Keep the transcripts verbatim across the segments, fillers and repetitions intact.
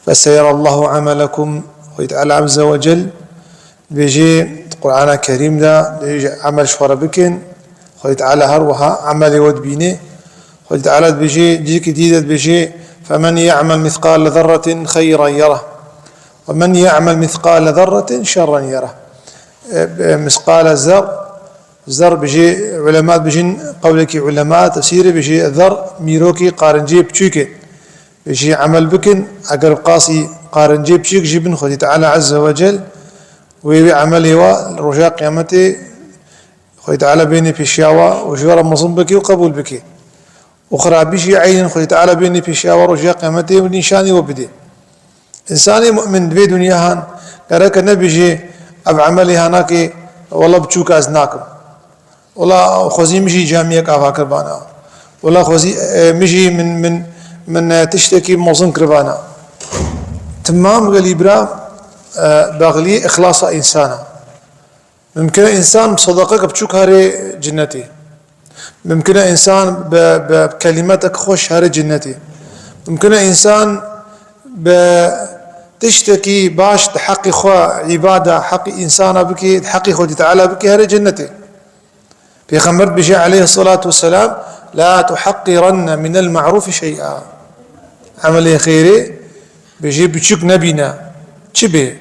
فسيرى الله عملكم. Xwedî Teala Azze ve Cel dibêjê di Qur'ana Kerîm de, dibêjê emel ji xwe re bikin. Xwedî Teala her wiha emelê we dibîne. Xwedî Teala dibêjê, cihekî dî de dibêjê, فمن يعمل مثقال ذرة خيرا يره ومن يعمل مثقال ذرة شرا يره. E, e, misqala zerr, zerr bijê, ulema dibêjin, qewlekî ulema tefsîrê bijê, zerr mîrokî qarincê biçûk e. Bijî emel bikin, eger bi qasî qarincê biçûk jî bin, Xwedî Teala Azze ve Cel wê wê emelê wa li roja Qiyametê Xwedî Teala bênê pêşiya wa û ji we re mezin bike û qebûl bike. Û xirabî jî eynin Xwedî Teala bênê pêşiya wa roja Qiyametê û nîşanî we bide. Însanê mu'min di vê dinya han gereke nebêjê, ev emelê ha nake, wela biçûk ez nakim. Wela xwezî min jî camiyek ava kiribana. Wela xwezî, e, min jî min, min, min, e, tiştekî mezin kiribana. Timam gelî bira, e, bexlî îxlasa însan e. Mimkin e însan bi sedeqeke biçûk herê cinnetê. Mimkin e însan bi, bi kelimetek xweş herê cinnetê. Mimkin e însan bi tiştekî baş di heqî xwe, îbada heqî însana bikî, di heqî Xwedî Teala bikî, herê cinnetê. Pêxember dibêje aleyhisselatu vesselam, "La tuhaqqirenne minel ma'rufi şey'a." Emelê xêrê, bêjê biçûk nebîne. Çi bê?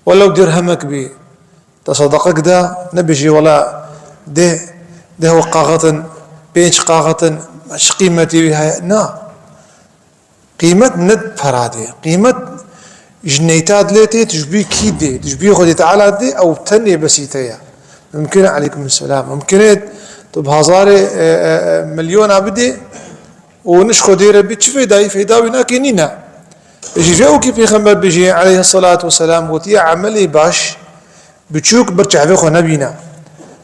Welew dirhemek bê. Te sedeqek da, nebêjê wela deh, deh wek qaxetin, pênc qaxetin, çi qîmetê wî heye? Na. Qîmet ne di pera dê. Qîmet ji neyta dilê tê, tu ji bî kî dê, tu ji bî Xwedê Teala dê, ew tenê besî te ye. Mimkin e, aleykum selam, mimkin e tu bi hezarê, e, e, e, milyona bidê û niş Xwedê re bî, çi feyda, feyda wî nake, nîne. Ji vê ûkî Pêxember bijî, aleyhisselatu vesselam, gotiye, emelê baş, biçûk bir çavê xwe nebîne.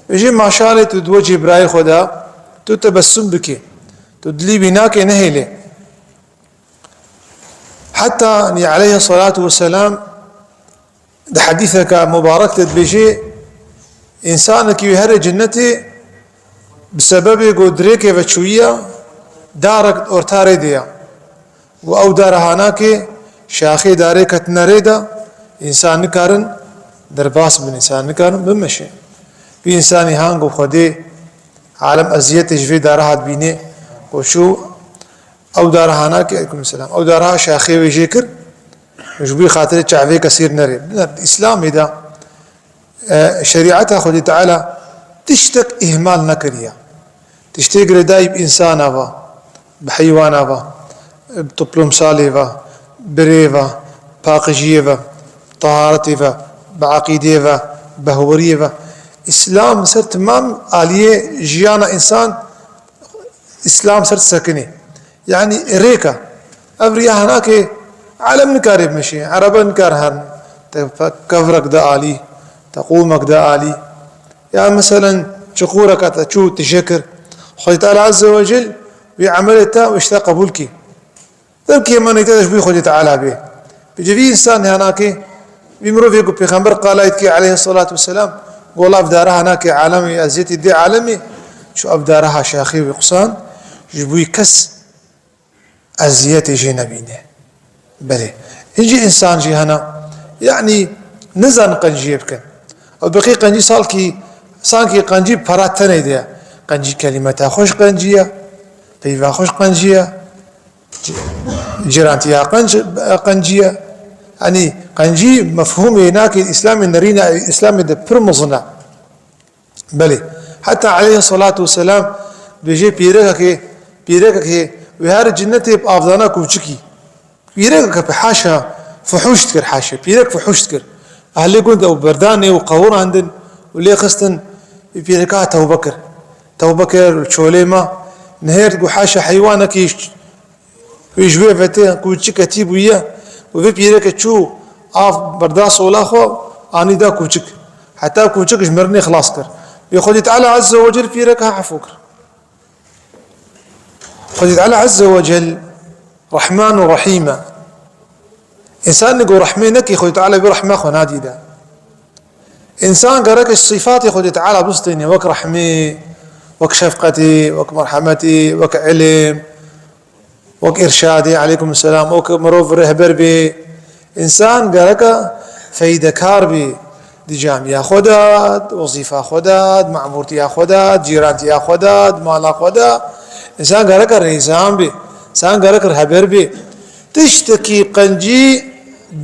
Bijî maşalê tu di wecê birayê xwe de, tu tebessum bikê. Tu dilî wî nake, nehêlê. Heta nî aleyhisselatu vesselam di hedîseke mubarek de dibêjê, însanekî wî herê cinnetê bi sebebê ku dirêkê ve çûyiya, darek di orta rê de ya. Û ew dara hanakê şaxê darê ketine rê de, însan nikarin derbas bin, însan nikarin bimeşin. Vî însanî hango Xwedê alem eziyetê ji vê dara hat bînê, ku çû ew dara hanakê, aleykum selam, ew dara şaxê wê jê kir, ji bo xatirê çavê kesîr nerê. Di Îslamê de, e, şerîeta Xwedê Teala tiştek îhmal nekiriye. Tiştê girêdayî bi însana ve, bi heywana ve, bi toplumsalê ve, bi rê ve, paqijiyê ve, taharetê ve, bi eqîdê ve, bi hewiriyê ve. Îslam ser timam aliyê jiyana însan Îslam ser sekinê. Yanî rêka. Ev riya hanakê alem nikare bimeşê. Erebe nikar herin. Te pe-, kevrek de alî, te qûmek de alî. Ya meselen çiqûreka te çû tije kir. Xwedê Teala Azze ve Cel wî emelê te û işte qebûl kî. Belkî hema neyte de ji bo Xwedê Teala bê. Bi civî însan hanakê, vî mirovê ku Pêxember qalay dikê aleyhisselatu vesselam, gola ev dara hanakê alemê, eziyetê dê alemê, çû ev dara ha şaxê wî qusan, ji bo kes eziyetê jê nebîne. Belê. Hincî însan jî hena, yanî nizan qenciyê bikin. Ew biqî qencî salkî, sankî qencî para tenê de ye. Qencî kelîmeta xweş qenciye, peyva xweş qenciye. Cîrantiya qenc, qenciye. Yanî qencî mefhûmê nakê Îslamê nerîna Îslamê de pir mezin e. Belê. Heta aleyhisselatu vesselam dibêje pîrekekê, pîrekekê wê her cinnetê bi avdana kûçikî. Pîrekeke bi haşa fuhûş dikir, haşa. Pîrek fuhûş dikir. Ehlê gund ew berdanê û qewirandin û lê xistin, pîreka tewbe kir. Tewbe kir, çolê ma. Nihêrt ku haşa heywanekî Wî ji wê ve tê kûçik ketî bûye û vê pîreke çû av berda sola xwe anî da kûçik. Heta kûçik ji mirinê xilas kir. Wê Xwedî Teala Azze ve Cel pîreka efû kir. Xwedî Teala Azze ve Cel Rehman û Rehîm e. Însan nigo rehmê nekî Xwedî Teala vê rehma xwe nadî de. Însan gerek ji sîfatê Xwedî Teala bistêne wek rehmê, wek şefqetê, wek merhemetê, wek ilm, wek îrşadê, aleykum selam, wek mirov rehber bê. Însan gereke feydekar bê. Di camiya xwe de, di wezîfa xwe de, di mamûrtiya xwe de, di cîrantiya xwe de, di mala xwe de. Însan gereke rêzan bê. Însan gereke rehber bê. Tiştekî qencî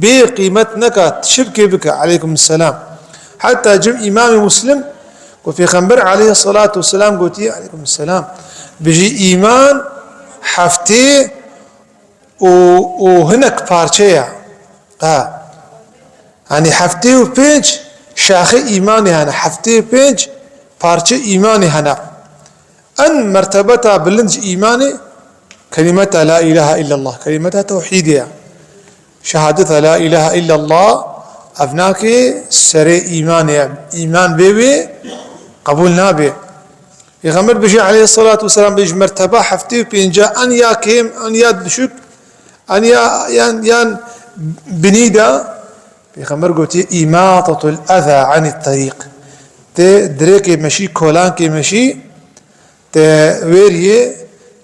bê qîmet neka, çi bike bike. Aleykum selam. Heta cim Îmamê Muslim ku Pêxember aleyhisselatu vesselam gotiye, aleykum selam, bijî, îman heftê û, û hinek parçe ye. Ha. Yanî heftê û pênc şaxê îmanê hene, heftê û pênc parçe îmanê hene. En mertebeta bilind ji îmanê kelimeta la ilahe illallah, kelimeta tewhîdê ye. Şehadeta la ilahe illallah, ev nake serê îmanê ye. Îman bê wê qebûl nabe. Pêxember bêje aleyhisselatu vesselam, bê ji merteba heftê û pênca en ya kêm, en ya düşük, en ya, yan, yan binî de, Pêxember gotiye, "Îmatatul eza anit terîq." Tê dirêkê meşî, kolankê meşî, te wêriyê,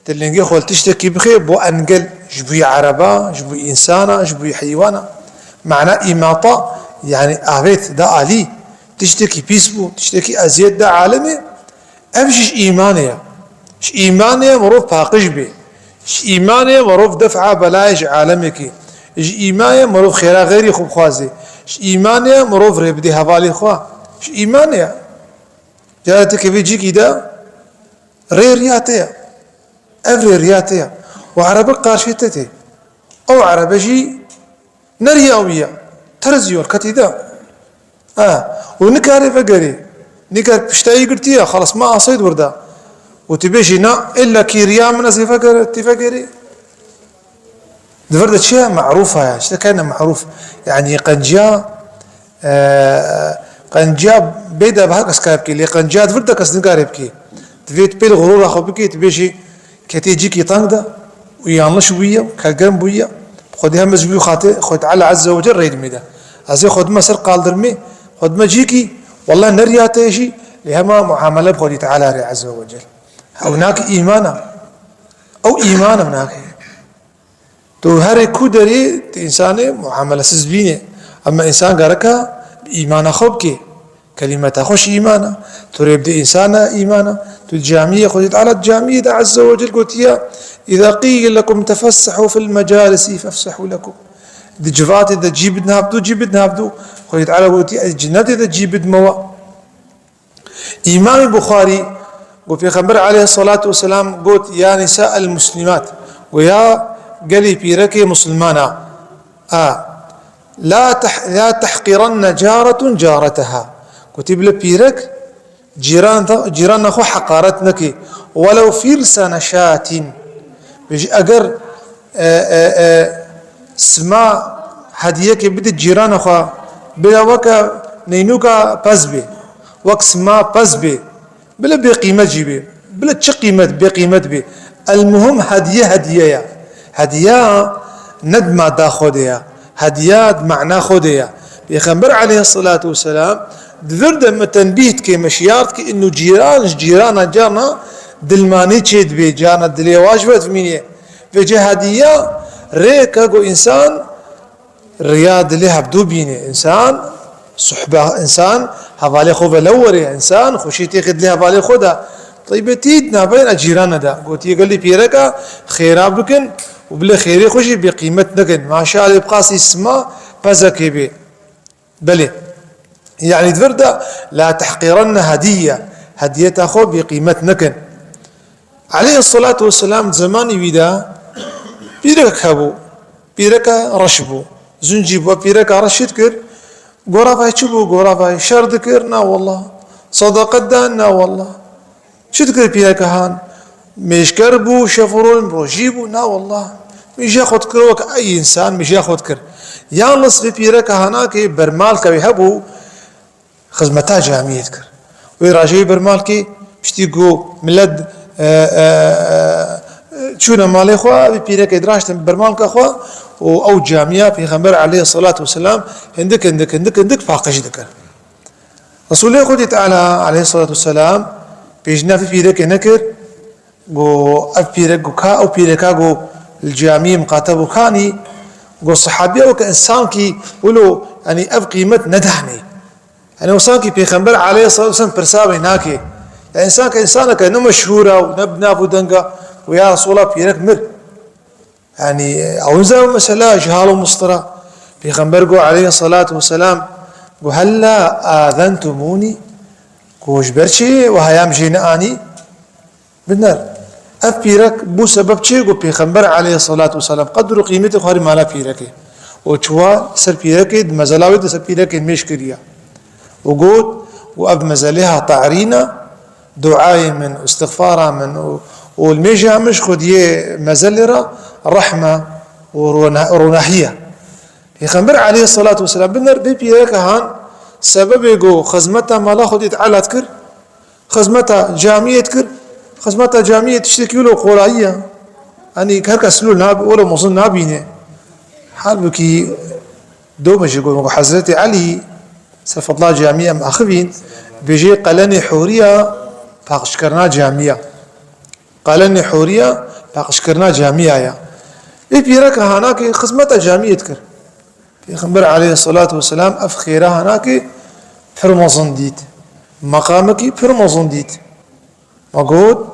te lingê xwe li tiştekî bixê, bo engel, ji bo yê ereba, ji bo yê însana, ji bo yê heywana. Mana îmata, yanî avêt da alî, tiştekî pîs bû, tiştekî eziyet da alemê, ev jî ji îmanê ye. Ji îmanê ye mirov paqij bê. Ji îmanê ye mirov def'a belayê ji alemê ke. Ji îmanê ye mirov xêra xeyrî xwe bixwaze. Ji îmanê ye mirov rê bidê hevalê xwe. Ji îmanê ye. Cara tu kevî cîkî de rê riya te ye. Ev rê riya te ye. Û erebik qarşê te tê. Ew erebe jî ne riya wî ye. Terziyor, ketî de. Ha. Û nikare vegerê. Nikare pişta yî girtiye, xelas ma asayî di wir de. Û tu bêjî, na, illa kî riya min ez ê vegere, tu vegerê. Di vir de çi ye? Merûfa ye. Tiştek hene merûf. Yanî qenciya, e, qenciya bê de bi her kes kar bikê. Lê qenciya di vir de kes nikare bikê. Divê tu pêl xurûra xwe bikê, tu bêjî, ketê cîkî teng de û yanlış bûye, kelgem bûye. Xwedê hem ez ji wî xatir, Xwedê Teala Azze ve Celle rê dimê de. Ez ê xwe dime ser qaldirmê, xwe dime cîkî, wallah ne riya te jî, lê hema muamele bi Xwedê Teala rê Azze ve Celle. Ew nake îmana. Ew îman ew nake. Tu herê ku derê tu însanê muamelesiz bînê. Ema însan gereka bi îmana xwe bikê. Kelîmeta xwe jî îman e. Tu rê bidê însana îman e. Tu di camiyê Xwedê Teala di camiyê de Azze ve Cel gotiye, "Îza qîle lekum tefessehû fil mecalisi fefsehû lekum." Di civatê de cî bidin hevdû, cî bidin hevdû. Xwedê Teala gotiye, "Ez cennetê de cî bidime we." Îmamê Buxarî got, Pêxember aleyhissalatu vesselam got, "Ya nisa el muslimat." Got, "Ya gelê pîrekê musulmana." A. "La teh-, la tehqirenne caretun careteha." Gotî, "Bila pîrek cîran de, cîrana xwe heqaret neke. Welew firsane şatin." Bêjî, eger, e, e, e, sima hediyekê bide cîrana xwe, bila weke neynûka pez bê, wek sima pez bê. Bila bêqîmet jî bê. Bila çi qîmet, bêqîmet bê. Elmuhim hediye, hediye ye. Hediya ne di mada xwe de ye. Hediya di mana xwe de ye. Pêxember aleyhissalatu vesselam di vir de me tenbîh dike, me şiyar dike, inu cîran ji cîrana carna dilmanî çêdibe, carna dilê wa ji ve dimîne. Vêce hediya rêke ku însan riya dilê hevdû bîne. Însan suhbe, însan hevalê xwe ve lew were, însan xweşî têxe dilê hevalê xwe de. Taybetî di navbeyna cîrana de. Gotiye gelî pîreka xêra bikin û bilê xêrê xwe jî bêqîmet nekin. Maşa lê biqasî sima pezekê bê. Belê. Yanî di vir de la tehqîrenne hediye. Hediyeta xwe bêqîmet nekin. Aleyhissalatu vesselam di zemanî wî de pîrek hebû. Pîreka reş bû. Zincî bû. Pîreka reş çi dikir? Goravay çi bû? Goravay şer dikir? Na wallah. Sadaqet da? Na wallah. Çi dikir pîreka han? Mêjker bû, şev û rol rojî bû? Na wallah. Mêjiya xwe dikir wek ey însan, mêjiya xwe dikir. Yalnız vê pîreka hanakê bermalka wî hebû, xizmeta camiyê dikir. Wê rajê wî bermalkê piştî ku millet, e, e, e, çûne malê xwe, vê pîrekê diraştin bermalka xwe û ew camiya Pêxember aleyhissalatu vesselam hindik, hindik, hindik, hindik paqij dikir. Resulê Xwedê Teala aleyhissalatu vesselam pêşnîya vê pîrekê nekir, got, ev pîrek, got, ka ew pîreka, got, Li camiyê miqate bû kanî, got, sahabiya weke însankî wilo, yanî ev qîmet nedahnê. Yanî wî sankî Pêxember aleyhissalatu vesselam pirsa wê nake. Ya însanke însaneke ne meşhûr e û ne bi nav û deng e, û ya Resulallah pîrek mir. Yanî ew niza mesela ji hal û mistira. Pêxember got aleyhissalatu vesselam, got, "Hella azentumûnî?" Got, "Ji ber çi we heyam jê neanî?" Biner. Ev pîrek bû sebeb çi? Got Pêxember aleyhissalatu vesselam, qedr û qîmetê xwarî mala pîrekê. Û çiwa ser pîrekê, di mezela wê de ser pîrekê mêj kiriye. Û got, û ev mezelê ha tarîna, duayê min, îstixfara min û, û li mêja min ji Xwediyê mezelê re rehme û rona-, ronahiye. Pêxember aleyhissalatu vesselam biner vê pîreke han sebebê got xizmeta mala Xwedê Teala dikir, xizmeta camiyê dikir, xizmeta camiyê tiştekî wilo qolayî ye. Yanî her kes wilo nab-, wilo mezin nabîne. Halbukî domê jî got, Hezretî Elî, ser fedla camiyê em axivîn, bêjê qelenê hûriya paqijkirina camiya. Qelenê hûriya paqijkirina camiya ye. Vê pîreke hanakê xizmeta camiyê dikir. Pêxember aleyhissalatu vesselam ev xêra hanakê pir mezin dît. Meqamekî pir mezin dît. Me got,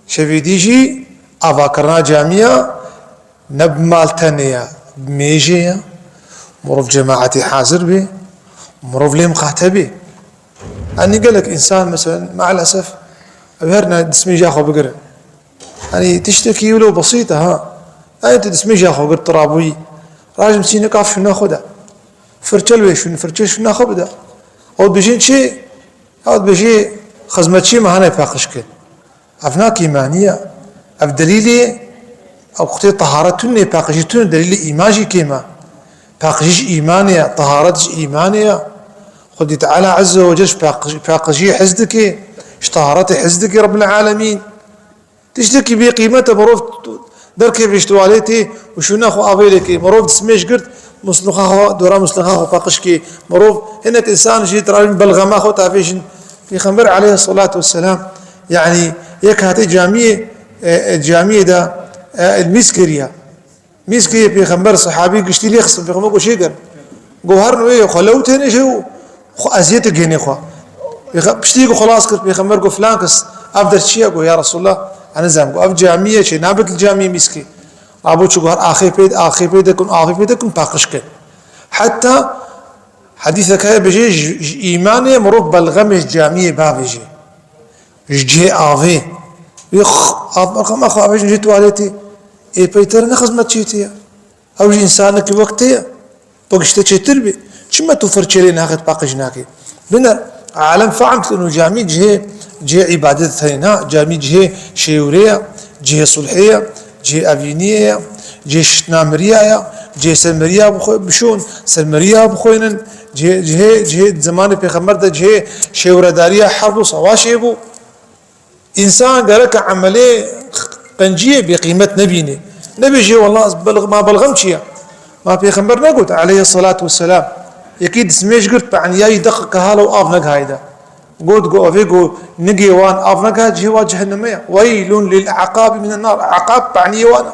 şevê dî jî avakirina camiya ne bi mal tenê ye, bi mêjê ye. Mirov cemaetê hazir bê, mirov lê miqate bê. Yanî gelek însan, meselen, maalesef, ew her ne dismêja xwe bigirin. Yanî tiştekî wilo besît e, ha. Yanî tu dismêja xwe girt, tu rabûyî. Rajim sînek av şûna xwe de. Firçe li wê şûn, firçe şûna xwe bide. Ew dibêjin çi? Ew dibêjê xizmetçiyê me hene paqij kin. Ev nakê manî ye. Ev delîlê, ew qutê teharet tune, paqijî tune, delîlê îman jî kêm e. Paqijî ji îmanê ye, teharet ji îmanê ye. Xwedî Teala Azze ve Celle ji paqij-, paqijiyê hez dike, ji teharetê hez dike Rabbil Alemîn. Tiştekî bê qîmet e, mirov derkeve ji tuwaletê û şûna xwe avê lê ke. Mirov dismêj girt, musluxa xwe, dora musluxa xwe paqij ke. Mirov hinek însan jî dirajin belxema xwe tavêjin. Pêxember aleyhissalatu vesselam, yanî yek hate camiyê, e, e, camiyê de, e, mîz kiriye. Mîskê Pêxember, sehabî giştî lê xistin, Pêxember got, "Çêkin." Got, "Herin wê xwe lewtêne jê û xwe eziyetê gênê xwe." Pêxe-, piştî ku xelas kir, Pêxember got, "Filan kes, ev der çi ye?" Got, "Ya Resulallah, ez nizam." Got, "Ev camî ye, çê nabit li camî mîskê." Rabû çû got, "Axê pê, axê pê de kun, axê pê de kun, paqij kin." Heta hedîsek heye bêjê, ji, ji îmanê mirov belxemê ji camiyê bavêjê. Ji cihê avê. Wê x-, av, belxema xwe avêjin cihê tuwaletê. Ê peyter ne xizmetçiyê te ye. Ew jî însanekî wek te ye. Wek ji te çêtir bê. Çima tu firçe lê naxit paqij nakî? Bine, alem fehm dikin û camî cihê, cihê îbadet heye, na, camî cihê şêwrê ye, cihê sulhê ye, cihê evîniyê ye, cihê şitna miriya ye, cihê ser miriya bixwe-, bişon, ser miriya bixwênin, cihê, cihê, cihê zemanê Pêxember de cihê şêwredariya herb û savaşê bû. Însan gereke emelê qenciyê bêqîmet nebîne. Nebêje, "Wallah, ez belx-, ma belxem çi ye?" Ma Pêxember negot, aleyhissalatu vesselam, yekî dismêj girt, peniyayî deqeke hala û av negihayde. Got, got, evê got, nigê wan av negiha cihê wa cehenneme ye. Weylun lil aqabi minen nar. Aqab peniyê wan e.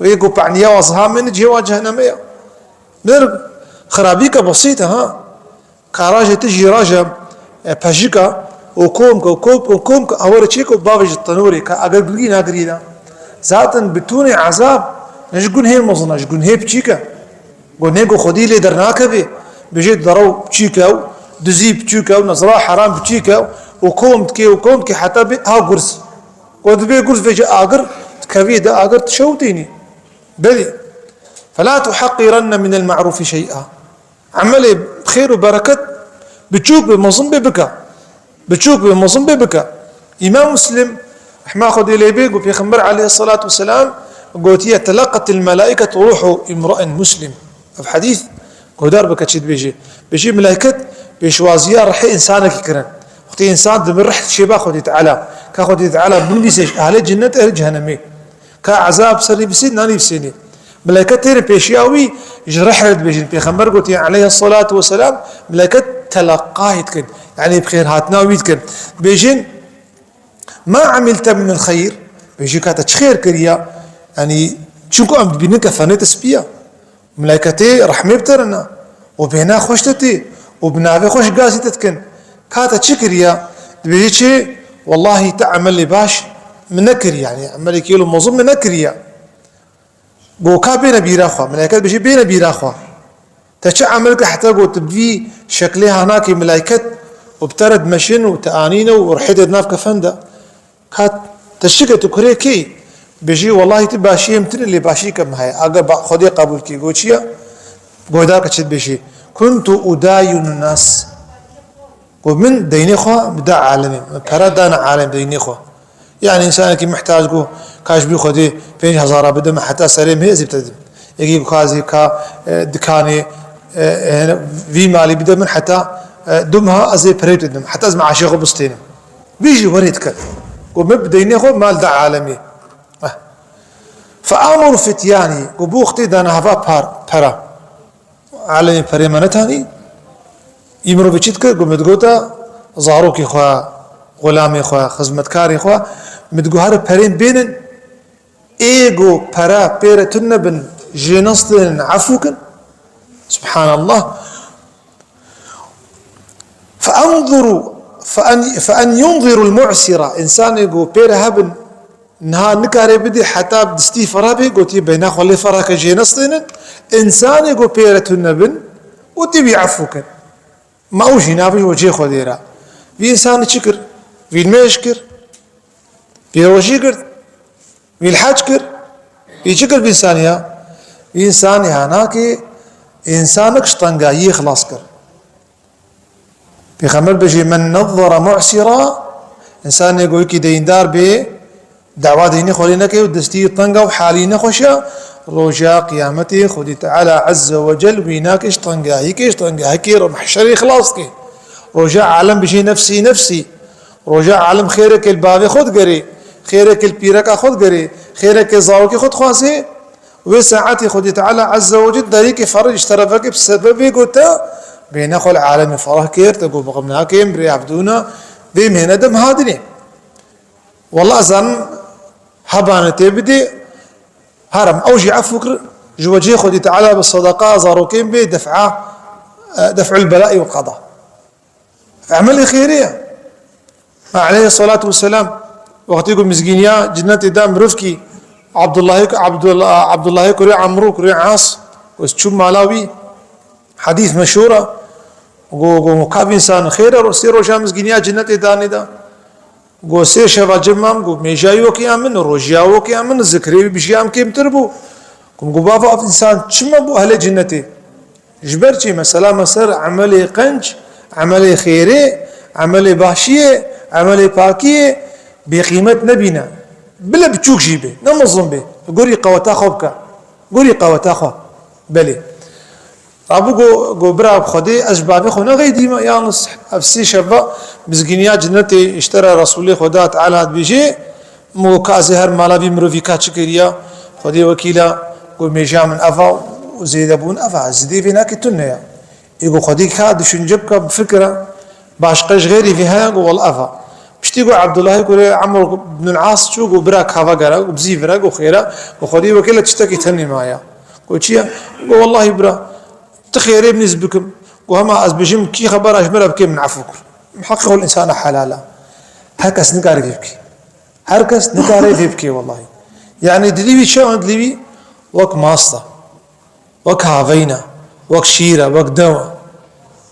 Wê got, peniya wa zihamê ne cihê wa cehenneme ye. Nir xirabîke besît e, ha. Ka rajê tu jî raje, e, pejika û kom ke, û kom ke, û kom ke, ewere çêke û bavêje tenorê, ka eger girî nagirî de. Zaten bitûnê ezab ne ji gunhê mezin e, ji gunhê biçîk e. Gunhê ku Xwedî lê dernakevê, bêjê derew biçîk e û dizî biçîk e û nezra heram biçîk e û kom dikê û kom dikê heta bê ha gurz. Ku dibê gurz vêje agir, dikevî de agir dişewitînî. Belê. Fela tuhaqqirenne minel ma'rufi şey'a. Emelê xêr û bereket biçûk be, mezin be bike. Biçûk be, mezin be bike. Îmam Muslim, rehma Xwedê lê bê, got, Pêxember aleyhissalatu vesselam gotiye, "Teleqatil melaiketu ruhu imra'in muslim." Ev hedîs guhdar bike çi dibêje. Bêjê melaiket pêşwaziya rihê însanekî kirin. Wextê însan dimir rih çêba Xwedê Teala. Ka Xwedê Teala binivîse ji ehlê cennet, ehlê cehennemê. Ka ezab ser nivîsî, nanivîsênê. Melaiket têne pêşiya wî ji rih re dibêjin. Pêxember gotiye, aleyhissalatu vesselam, melaiket teleqayê dikin. Yanî bi xêrhatina wî dikin. Dibêjin, "Ma amilte minel xeyr?" Bêjî, "Ka te çi xêr kiriya?" Yanî Çunku em dibînin kefenê te spî ye. Melayketê rehmê bi te re ne. Û bêhna xweş te tê. Û bi navê xweş gazî te dikin. Ka te çi kiriye? Dibêjî çi? Wellahî te emelê baş min nekiriye. Yanî emelekî yelo mezin min nekiriye. Go ka bêne bîra xwe. Meleket bêjî bêne bîra xwe. Te çi emel kir heta go tu bi vî şeklê hanakî meleket û bi te re dimeşin û te anîne û rihê te di nav kefen de? Ka te çi kir, tu kurê kê yî? Bêjî, wellahî tu başiyê min tune lê başî ke min heye. Aga ba-, Xwedê qebûl kî. Go çi ye? Guhdar ke çi dibêjî. Kuntu udayinu nas. Go min deynê xwe bide alemê. Min pere dane alem deynê xwe. Yanî însanekî mihtac go, ka ji bî Xwedê pênc hezara bide min heta serê min hê ez ê bide dim. Yekî go ka ez ê ka, e, dikanê, e, e, vî malî bide min heta, e, du meha ez ê perê bide dim. Heta ez meaşê xwe bistênim. Vî jî werê dike. Go min bi deynê xwe mal da alemê. Eh. Fe amuru fityanî. Go bi wextê dane heva par, pera. Alemê perê me netanî. Î mirovê çi dike? Go min digota zarokê xwe, xulamê xwe, xizmetkarê xwe. Min digo here perên bênin. Ê go pere pê re tune bin, jê nestênin, efû kin. Subhanallah. Fe enzuru, fe en, fe en yunziru l-mu'sira. Însanê go pê re hebin, niha nikare bidê heta bi distî ferah bê, gotî beyna xwe lê ferah ke jê nestênin. Însanê go pê re tune bin, gotî wî efû kin. Ma ew jî navê ji wecihê Xwedê re. Vî însanî çi kir? Vî nimêj kir. Vî rojî girt. Vî lihec kir. Vî çi kir vî însanî ya? Vî însanî hanakê însanek ji tengahiyê xilas kir. Pêxember bêjî, "Men nezzara mu'sira", însanê go yekî deyndar bê, dawa deynê xwe lê neke û destî teng e û halî nexweş e, roja qiyametê Xwedî Teala Azze ve Cel wî nake ji tengahîkê, ji tengahîkê re mehşerê xilas ke. Roja alem bijê nefsî nefsî. Roja alem xêreke li bavê xwe digerê, xêreke li pîreka xwe digerê, xêreke zarokê xwe dixwazê. Wê saetê Xwedî Teala Azze ve Cel derîkê ferec ji terefekê bi sebebê gote, bêhna xwe li alemê ferah kir, te got, "Bixim nakim, birê hevdûna, vê mêhne de min hadinê." Wela zanim hebane tê bidê, haram ew jî efû kir, ji wecihê Xwedî Teala bi sedeqa zarokên bê def'a, e, def'ul belaî wal qada. Emelê xêrê ye. Me aleyhissalatu vesselam wextê ku mizgîniya cinnetê da mirovkî Abdullahê, Abdullah, Abdullahê kurê Amrû, kurê As, ku çû mala wî, hedîs meşhûr e. Go, go, ka vî însan xêr e, ro-, sê roja mizgîniya cinnetê danê da. Go sê şeva cem mam, go mêja wekî ya min, rojiya wekî ya min, zikrê wî bi jiyan kêmtir bû. Go, go bava ev însan çima bû ehlê cinnetê? Ji ber çi? Mesela me ser emelê qenc, emelê xêrê, emelê başiyê, emelê pakiyê bêqîmet nebîne. Bile biçûk jî bê, ne mezin bê. Gorî qeweta xwe bike. Gorî qeweta xwe. Belê. Rabû go, go bira Xwedê, ez ji bavê xwe nexeydîme, yalnız ev sê şeva mizgîniya cinnetê ji te re Resûlê Xweda Teala dibêjê, Mo ka ez ê her mala vî mirovî ka çi kiriya, Xwedê wekîla, go mêja min eva û zêdebûn eva, ez zidê vê nakê tune ya. Ê go Xwedê ka düşünce bika, bifikire, başqa ji xêrî vê heye, go wela eva. Piştî go Abdullahê kurê Amr bin As çû, go bira kava gera, go bizî vira, go xêra, go Xwedê wekîla tiştekî tenê maya. Go çi ye? Go wellahî bira, tu xêrê min ez bikim. Go hema ez bijim, kî xebera ji min re bike, min efû kir. Heqê xwe li însana helal e. Her kes nikare vê bike. Her kes nikare vê bike wellahî. Yanî dilî wî çi ye? Dilî wî wek mast e, wek haveyna, wek şîr e, wek dew e.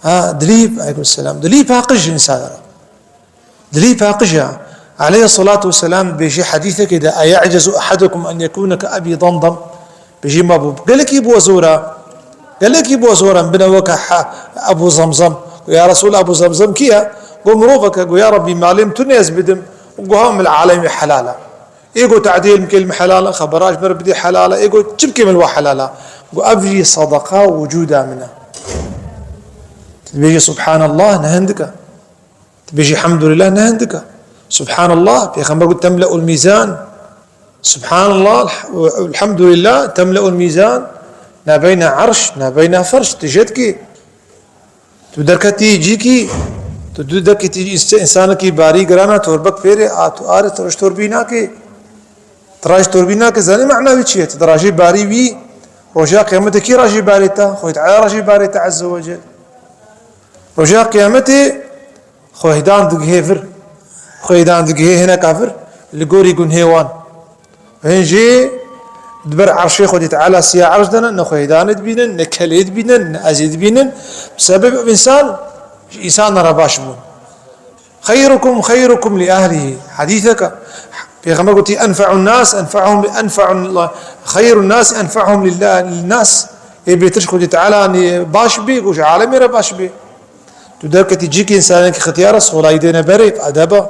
Ha, dilî, aleykum selam, dilî paqij e însan re. Dilî paqij e. Aleyhissalatu vesselam dibêje hedîsekê de, "Eya'cezu ahadukum en yekûne ke Ebî Damdam?" Bêjî, ma bû, gelekî bû zor e. Gelekî bû zor e, bine weke ha-, Ebû Zemzem. Go, ya Resûl, Ebû Zemzem kî ye? Go, miroveke. Go, ya Rebbî, malê min tune ez bidim. Go, ha min li alemê helal e. Ê go te'dîl min kê li min helal e, xebera ji min re bidê helal e. Ê go çi bikê min li we helal e? Go, ev jî sedeqa wicûda min e. Tu dibêjî, Subhanallah, ne hindik e. Dibêjî, Elhamdulillah, ne hindik e. Subhanallah, Pêxember got, "Temle'ul mîzan." Subhanallah, Elhamdulillah, temle'ul mîzan. Nabeyna erş, nabeyna ferş, tu jê dikî. Tu derketî cîkî, tu du dekî tî însanekî barî girana, torbek pêrê, a tu arê, tu roj torbî nakî. Tiraj torbî nake, zanî mena wî çi ye? Tu dirajî barî wî, roja qiyametê kî rajî barê te? Xwedî Teala rajî barê te Ezze ve Cel. Roja qiyametê xwehdan digihê vir. Xwehdan digihê hineka vir, li gorî gunhê wan. Hin jî di ber erşê Xwedî Teala siya erş de ne, ne xwehdanê dibînin, ne kelê dibînin, ne ezî dibînin. Bi sebeb ev însan, ji însan re baş bûn. "Xeyrukum, xeyrukum li ehlihî." Hedîseke Pêxember gotî, "Enfe'un nas, enfe'uhum, enfe'un, xeyrun nas, enfe'uhum lillah, linnas." Ê bêtir ji Xwedî Teala, yanî baş bî, ku ji alemê re baş bî. Tu derketî cîkî, însanekî xetiyar e, solayî dêne berê, edeba.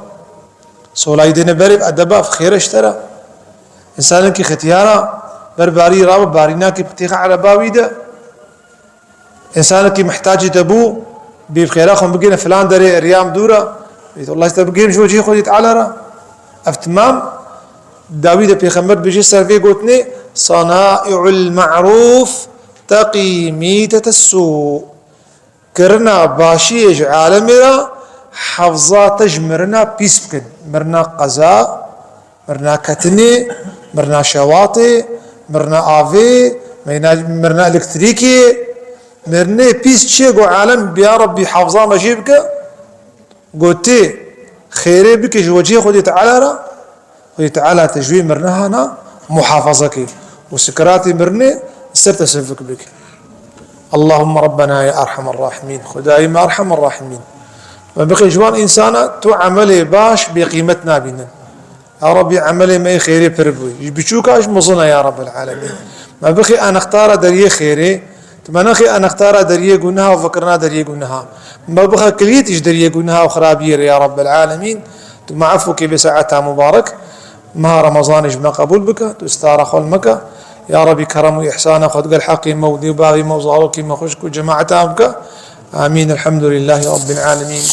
Solayî dêne berê, edeba, xêre ji te re. Însanekî xetiyar e, ber barî rabe, barînakî bi têxa ereba wî de. Însanekî mihtacî te bû, bê bi xêra xwe bigihîne filan derê, eriyam dûr e. Bê Allah te bigihîne ji wecihê Xwedî Teala re. Ev timam dawî de Pêxember dibêje ser vê gotinê, "Sanai'ul ma'ruf teqî mîtetes sû." Kirina başiyê ji alemê re hefza te ji mirina pîs bikin. Mirina qeza, mirina ketinê, mirina şewatê, mirina avê, mirina, mirina elektrîkê. Mirinê pîs çi ye, go alem bi ya Rabbî hefza me jê bike. Go tê xêrê bike ji wecihê Xwedê Teala re. Xwedê Teala te ji wê mirina hana muhafaza ke û sikeratê mirinê ser te sivik bike. Allahümme Rabbena ya Erhamer Rahimîn. Xwedayê me Erhamer Rahimîn. Me bixê ji wan însana tu emelê baş bêqîmet nabînin. Ya Rabbî, emelê me yê xêrê pir bû. Ji biçûka ji mezin e ya Rabbel Alemîn. Me bixê anextara deriyê xêrê. Tu me nexê anextara deriyê guneha û vekirina deriyê guneha. Me bixe kilît ji deriyê guneha û xirabiyê re ya Rabbel Alemîn. Tu me efû kê vê saeta mubarek. Meha Remezanê ji me qebûl bike. Tu stara xwe li me ke. Ya Rabbî, kerem û îhsana xwe digel heqê me û dê û bavê me û zarokê me, xwişk û cemaeta me bike. Amîn. Elhamdulillahî Rabbil Alemîn.